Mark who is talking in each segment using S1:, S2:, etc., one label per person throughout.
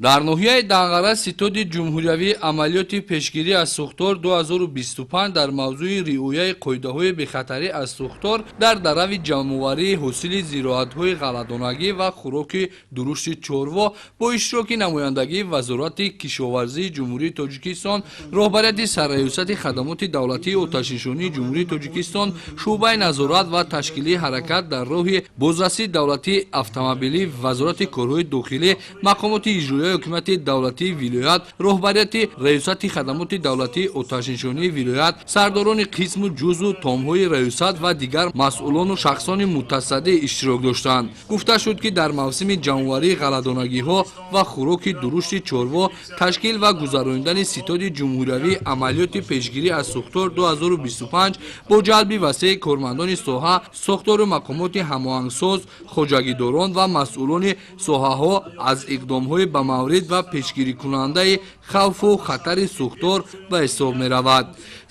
S1: Дар ноҳияи Данғара ситоди ҷумҳуриявии амалиёти пешгирӣ аз сӯхтор 2025 дар мавзӯи риояи қоидаҳои бехатарӣ аз сӯхтор дар дарави ҷамъоварии ҳосили зироатҳои ғалладонагӣ ва хӯроки дурушти чорво бо иштироки намояндагии Вазорати кишоварзии Ҷумҳурии Тоҷикистон, роҳбарияти Сарраёсати хадамоти давлатии оташнишонии Ҷумҳурии Тоҷикистон, шӯъбаи назорат ва ташкилии ҳаракат дар роҳи бозрасии давлатии автомобилӣ Вазорати корҳои дохилӣ, мақомоти иҷроияи ҳукумати давлатии вилоят, роҳбарияти раёсати хадамоти давлатии оташнишонии вилоят, сардорони қисму ҷузу томҳои раёсат ва дигар масъулону шахсони мутасаддӣ иштирок доштанд. Гуфта шуд, ки дар мавсими ҷамъоварии ғалладонагиҳо ва хӯроки дурушти чорво ташкил ва гузаронидани ситоди ҷумҳуриявии амалиёти пешгирӣ аз сӯхтор 2025 бо ҷалби васеи кормандони соҳа, сохтору мақомоти ҳамоҳангсоз, хоҷагидорон ва масъулони соҳаҳо аз иқдомҳои ба маврид ва пешгирикунандаи хавфу хатари сӯхтор ба ҳисоб меравад.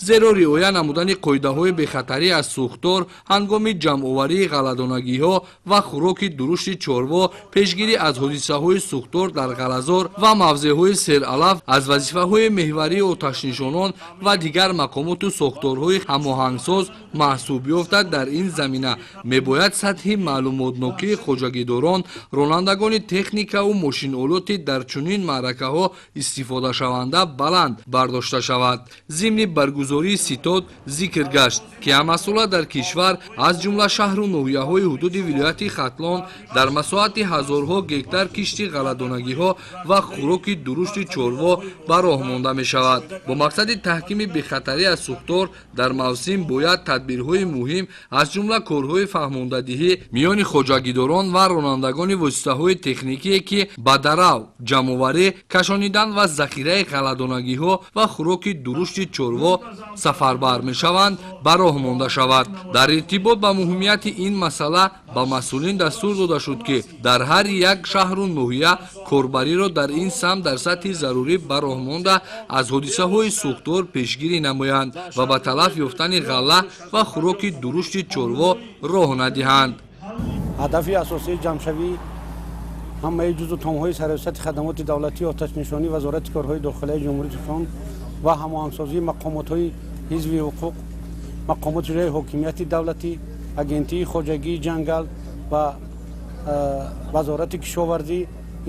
S1: Зеро риоя намудани қоидаҳои бехатарӣ аз сӯхтор ҳангоми ҷамъоварии ғалладонагиҳо ва хӯроки дурушти чорво, пешгирӣ аз ҳодисаҳои сӯхтор дар ғаллазор ва мавзеъҳои сералаф аз вазифаҳои меҳварии оташнишонон ва дигар мақомоту сохторҳои ҳамоҳангсоз маҳсуб ёфта, дар ин замина мебояд сатҳи маълумотнокии хоҷагидорон, ронандагони техникаву мошинолоти дар чунин маъракаҳо истифодашаванда баланд бардошта шавад. Зимни баргузории ситод зикр гашт, ки ҳамасола дар кишвар, аз ҷумла шаҳру ноҳияҳои ҳудуди вилояти Хатлон, дар масоҳати ҳазорҳо гектар кишти ғалладонагиҳо ва хӯроки дурушти чорво ба роҳ монда мешавад. Бо мақсади таҳкими бехатарӣ аз сӯхтор дар мавсим бояд тадбирҳои муҳим, аз ҷумла корҳои фаҳмондадиҳӣ миёни хоҷагидорон ва ронандагони воситаҳои техникие, ки ба дарав, ҷамъоварӣ, кашонидан ва захираи ғалладонагиҳо ва хӯроки дурушти чорво сафарбар мешаванд, ба роҳ монда шавад. Дар иртибот ба муҳимияти ин масъала ба масъулин дастур дода шуд, ки дар ҳар як шаҳру ноҳия корбариро дар ин самт дар сатҳи зарурӣ ба роҳ монда, аз ҳодисаҳои сӯхтор пешгирӣ намоянд ва ба талаф ёфтани ғалла ва хӯроки дурушти чорво роҳ надиҳанд.
S2: Ҳадафи асосии ҷамъшавии ҳамаи ҷузу томҳои Сарраёсати хадамоти давлатии оташнишонӣ Вазорати корҳои дохилияи Ҷумҳурии Тоҷикистон ва ҳамоҳангсозии мақомотҳои ҳизби ҳуқуқ, мақомоти иҷроияи ҳокимияти давлатӣ, Агентии хоҷагии ҷангал ва Вазорати кишоварзӣ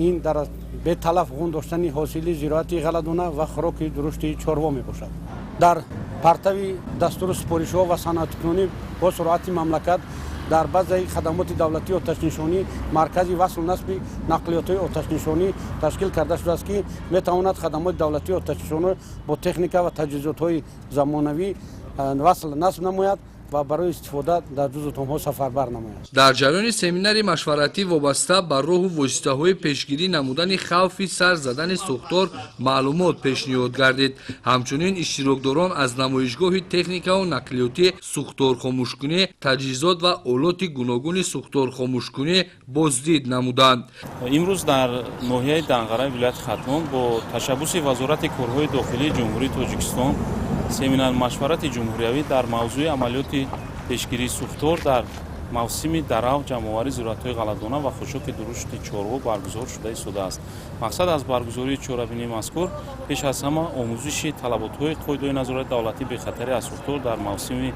S2: ин дар беталаф ғун доштани ҳосили зироати ғалладона ва хӯроки дурушти чорво мебошад. Дар партави дастуру супоришҳо ва саноаткунонӣ бо суръати мамлакат дар базаи хадамоти давлатии оташнишонӣ маркази васлу насби нақлиётҳои оташнишонӣ ташкил карда шудааст, ки метавонад хадамоти давлатии оташнишонӣ бо техника ва таҷҳизотҳои замонавӣ васл насб намояд ва барои истифода дар ҷузу томҳо сафарбар намояд.
S1: Дар ҷараёни семинари машваратӣ вобаста ба роҳу воситаҳои пешгирӣ намудани хавфи сар задани сӯхтор маълумот пешниҳод гардид. Ҳамчунин иштирокдорон аз намоишгоҳи техникаву нақлиётӣ, сӯхторхомӯшкунӣ, таҷҳизот ва олоти гуногуни сӯхторхомӯшкунӣ боздид намуданд.
S3: Имрӯз дар ноҳияи Данғараи вилояти Хатлон бо ташаббуси Вазорати корҳои дохилии Ҷумҳурии Тоҷикистон семинар машварати ҷумҳуриявӣ дар мавзӯи амалиёти пешгирии сӯхтор дар мавсими дарав, ҷамъоварии зироатҳои ғалладона ва хушоки дурушти чорво баргузор шуда истодааст. Мақсад аз баргузории чорабинии мазкур пеш аз ҳама омӯзиши талаботҳои қоидаҳои назорати давлатии бехатарӣ аз сӯхтор дар мавсими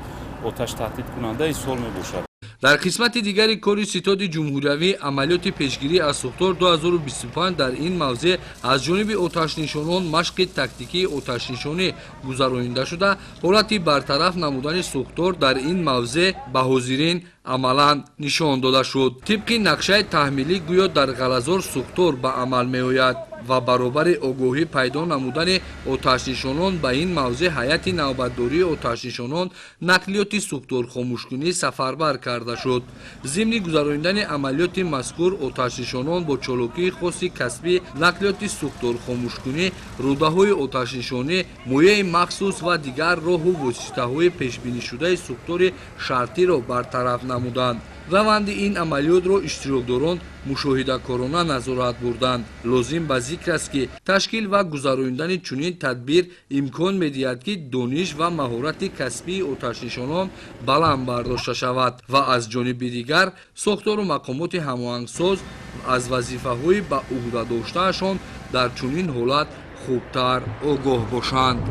S3: оташтаҳдидкунандаи сол мебошад.
S1: Дар қисмати дигари кори ситоди ҷумҳуриявӣ амалиёти пешгирӣ аз сӯхтор 2025 дар ин мавзеъ аз ҷониби оташнишонон машқи тактикии оташнишонӣ гузаронида шуда, ҳолати бартараф намудани сӯхтор дар ин мавзеъ ба ҳозирин амалан нишон дода шуд. Тибқи нақшаи таҳмилӣ, гӯё дар ғаллазор сӯхтор ба амал меояд ва баробари огоҳӣ пайдо намудани оташнишонон ба ин мавзеъ ҳайати навбатдории оташнишонон нақлиёти сӯхторхомӯшкунӣ сафарбар карда шуд. Зимни гузаронидани амалиёти мазкур оташнишонон бо чолокии хоси касбӣ нақлиёти сӯхторхомӯшкунӣ, рӯдаҳои оташнишонӣ, мояи махсус ва дигар роҳу воситаҳои пешбинишудаи сӯхтори шартиро бартараф намуданд. Раванди ин амалиётро иштирокдорон мушоҳидакорона назорат бурданд. Лозим ба зикр аст, ки ташкил ва гузаронидани чунин тадбир имкон медиҳад, ки дониш ва маҳорати касбии оташнишонон баланд бардошта шавад ва аз ҷониби дигар сохтору мақомоти ҳамоҳангсоз аз вазифаҳои ба ӯҳда доштаашон дар чунин ҳолат хубтар огоҳ бошанд.